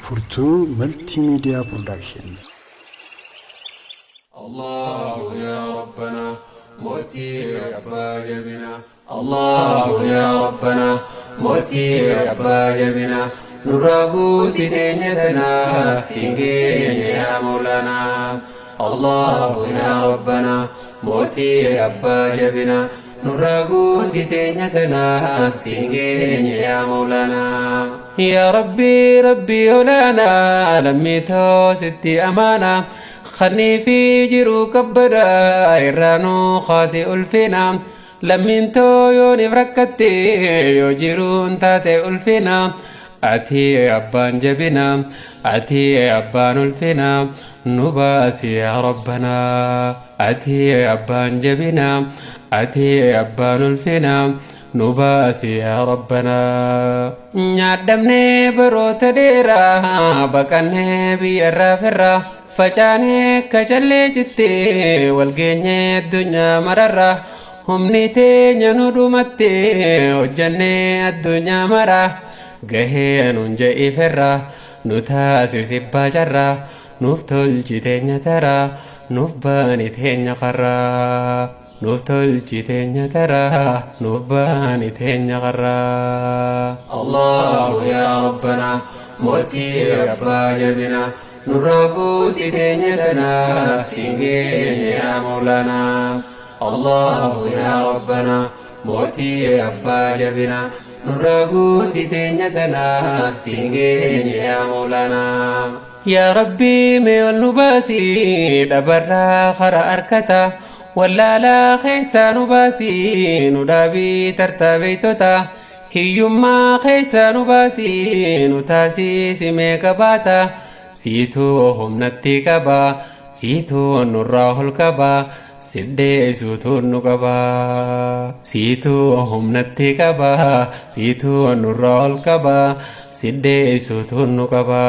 Furtuu Multimedia Production. Allahu ya Rabbana mootii abbaa jabina. Allahu ya Rabbana mootii abbaa jabina. Nurraa guuti teenya tanaa siin geenye yaa Mawlaanaa. Allahu ya Rabbana mootii abbaa jabina. Nurraa guuti teenya tanaa siin geenye yaa Mawlaanaa. Yaa Rabbii Rabbii olaanaa lammii sitti amaanaa. Khannii fi jiruu kabbadaa irraa nuu kaase ulfina. Lammiin too yooniif rakkatte yoo jiruun taate ulfina. Ati abbaan jabina, ati abbaan ulfina, nu baasi yaa Rabbanaa. Ati abbaan jabina, ati abbaan ulfina, nu baasi yaa Rabbanaa. Nyaadhamnee baroota dheeraa baqannee biyyarraa firraa facaanee kacallee cittee walgeenyee addunyaa mararraa humni teenya nu dhumatte hojjannee addunyaa maraa gahee nuun je'iferraa nu taasisi baacarraa nuuf tolchi teenya taraa nuuf baani teenya qarraa nuuf tolchi teenya taraa nuuf baani teenya qarraa. Allahu yaa Rabbana mootii abbaa jabina nurraa guuti teenya tanaa siin geenye yaa Mawlaanaa. Allahu yaa Rabbana mootii abbaa jabina nurraa guuti teenya tanaa siin geenye yaa Mawlaanaa. Yaa Rabbii mee ol nu baasii dhabarraa kara harkata wallaalaa keessaa nu baasii nu dhaabii tartaa beeytota hiyyummaa keessaa nu baasii nu taasisi meeqa baata siituu humnatti qaba siituu nurraa ol qaba siddeessuutu nu qaba siituu humnatti qaba siituu nurraa ol qaba siddeessuutu nu qaba.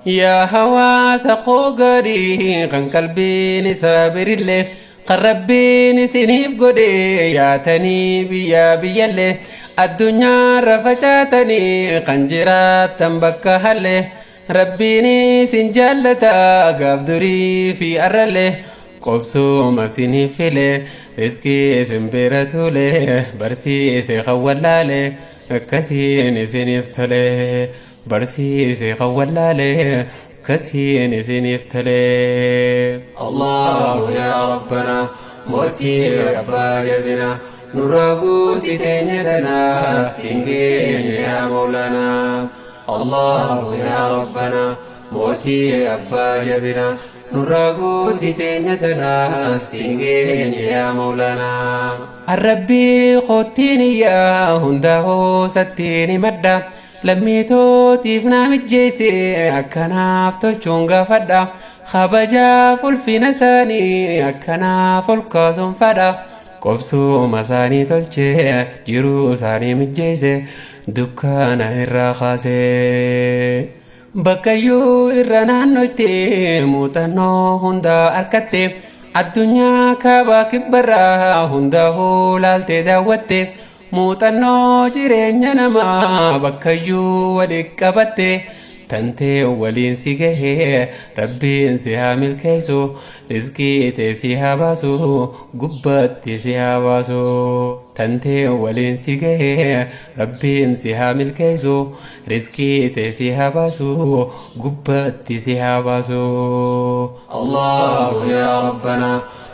Yaa hawaasa koo gaarii kan qalbiin isaa birillee kan rabbiin isiniif godhe yaatanii biyyaa biyyallee addunyaarra facaatanii kan jiraattan bakka hallee rabbiin isin jaallata gaaf durii fi arrallee qobsuma isiniif file riskii isin bira tule barsiise kan wallaale akkasiin isiniif tole barsiise kan wallaale akkasiin isiniif tole. Allahu yaa Rabbana mootii abbaa jabina nurraa guuti teenya tanaa siin geenye yaa Mawlaanaa. Allahu yaa Rabbana mootii abbaa jabina nurraa guuti teenya tanaa siin geenye yaa Mawlaanaa. Arrabbii kottiin iyyaa hundaa hoosattiin himadha. Lammiitootiif naa mijjeesse akkanaaf tolchuun gaafadha. Kabajaaf ulfina isaanii akkanaaf ol kaasuun fadha. Qobsuma isaanii tolchee jiruu isaanii mijjeesse dukkaana irraa kaasee. Bakkayyuu irra naannotti muuxannoo hundaa harkatte addunyaa kaabaa kibbarraa hundaa laaltee daawwatte muuxannoo jireenya namaa bakkayyuu waliin qabatte tantee waliin si gahee rabbiin si haa milkeessu rizqii tee si haa baasu gubbaatti si haa baasu tantee waliin si gahee rabbiin si haa milkeessu rizqii tee si haa baasu gubbaatti si haa baasu. Allahu yaa Rabbana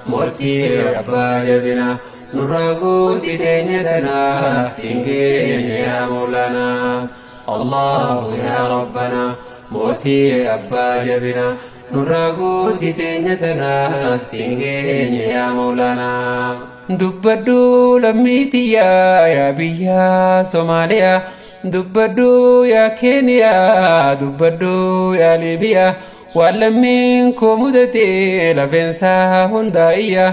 mootii abbaa jabina nurraa guuti teenya tanaa siin geenye yaa Mawlaanaa. Allahu yaa Rabbana mootii abbaa jabina nurraa guuti teenya tanaa siin geenye yaa Mawlaanaa. Dubbadhu lammii tiyyaa yaa biyya Somaaliyaa dubbadhu yaa Keeniyaa dubbadhu yaa Liibiyaa waan lammiin koo mudate lafeensaa hundaa iyya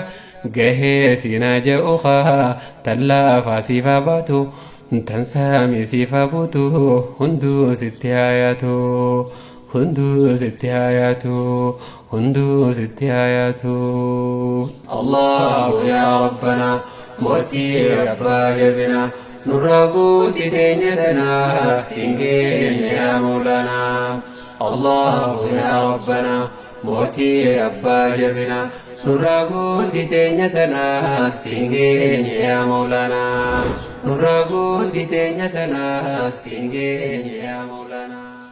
gahee siinaa je'uukaa tallaafaa siifaa baatu tan saamii siifaa buutu hunduu sitti hayaatu hunduu sitti hayaatu hunduu sitti hayaatu. Allahu yaa Rabbana mootii abbaa jabina nurraa guuti teenya tanaa siin geenye. Allahu yaa Rabbanaa mootii abbaa jabinaa nurraa guuti teenya tanaa siin geenye yaa Mawlaanaa. Nurraa guuti teenya tanaa siin geenye yaa Mawlaanaa.